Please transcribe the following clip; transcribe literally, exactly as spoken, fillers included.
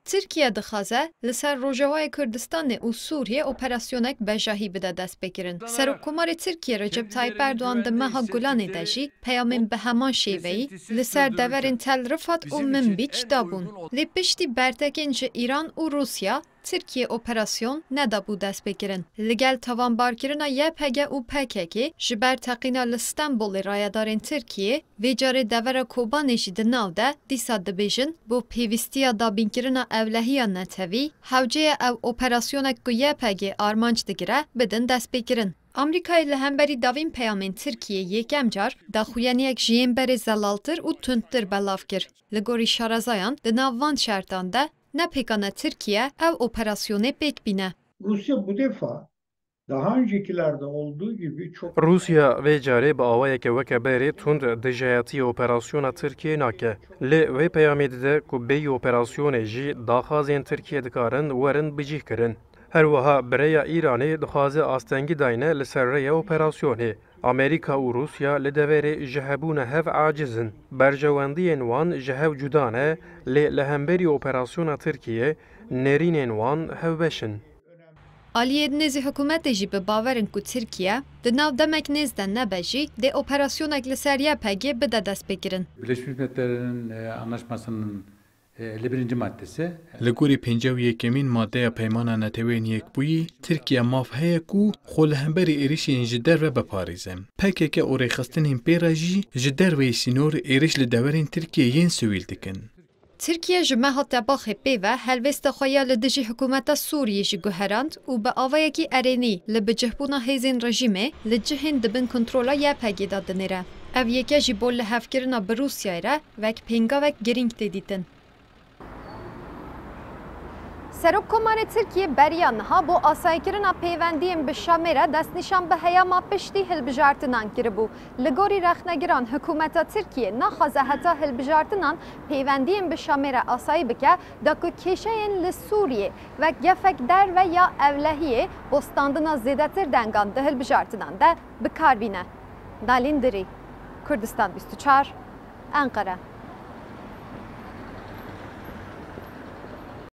Tirkiye dixwaze li ser Rojavayê Kurdistanê û Sûriyê operasyonek bejahî bide destpêkirin. Serokkomarê Tirkiyê Recep Tayyip Erdogan di meha Gulanê de jî peyamên bi heman şêveyî li ser deverên Tel Rifat û Minbîc dabûn. Lê piştî bertekên ji Îran û Rûsya, Tirkiye operasyon nedabû destpêkirin. Li gel tawanbarkirina Y P G û P K K ji ber teqîna li Stenbolê rayedarên Tirkiyê, vê carê devera Kobanê jî di nav de, dîsa dibêjin, bo pêwîstiya dabînkirina ewlehiya netewî, hewce ye ew operasyonek ku Y P G armanc digire, bidin destpêkirin. Amerîkayê li hemberî davîn peyamên Tirkiyê yekem car daxuyaniyek ji yên berê zelaltir û tundtir belav kir. Li gorî şarezayan, di nav van şertan de ne pêkan e Tirkiye ew operasyonê pêk bîne. Rusya bu defa daha öncekilerde olduğu gibi çok Rûsya vê carê bi awayeke weke berê tund dijayetiyê operasyona Tirkiyê nake. Lê wê peyamê dide ku bêyî operasyonê jî daxwazên Tirkiyê dikarin werin bicîhkirin. Her wiha bi rêya Îranê dixwaze astengî dayne li ser rêya operasyonê. Amerîka û Rûsya li deverê ji hebûna hev aciz in. Berjewendiyên wan ji hev cuda ne, lê li hemberî operasyona Tirkiyê nêrînên wan hevbeş in. Aliyê nêzî hikûmetê jî bi bawer in ku Tirkiye di nav demek nêz de nebe jî dê operasyonek li ser Y P G bide destpêkirin. Birleşmiş Milletler'in, e, anlaşmasının, e, elli birinci maddesi. Li gorî pêncî û yekemîn maddeya Peymana Neteweyên Yekbûyî, Tirkiye maf heye ku xwe li hemberî êrişên ji derve biparêze. P K K û rêxistinên pê re jî ji derveyî sînor êriş li deverên Tirkiyê yên sivîl dikin. Tirkiye ji meha Tebaxê pê ve helwêsta xwe ya li dijî hikûmeta Sûriyê jî guherand û bi awayekî erênî li bicihbûna hêzên rejîmê li cihên di bin kontrola Y P G de dinêre. Ev yeke jî bo lihevkirina bi Rûsyayê re wek pêngavek girîng tê dîtin. Serokkomarê Tirkiyê beriya niha bo asayîkirina pêwendiyên bi Şamê re destnîşan bi heyama piştî hilbijartinan kiribû. Li gorî rexnegiran, hikûmeta Tirkiyê naxwaze heta hilbijartinan pêwendiyên bi Şamê re asayî bike, da ku kêşeyên li Sûriyê wek gefek derve ya ewlehiyê bo standina zêdetir dengan di hilbijartinan de bi kar bîne. Nalîn Dirî, Kurdistan bîst û çar, Enqere.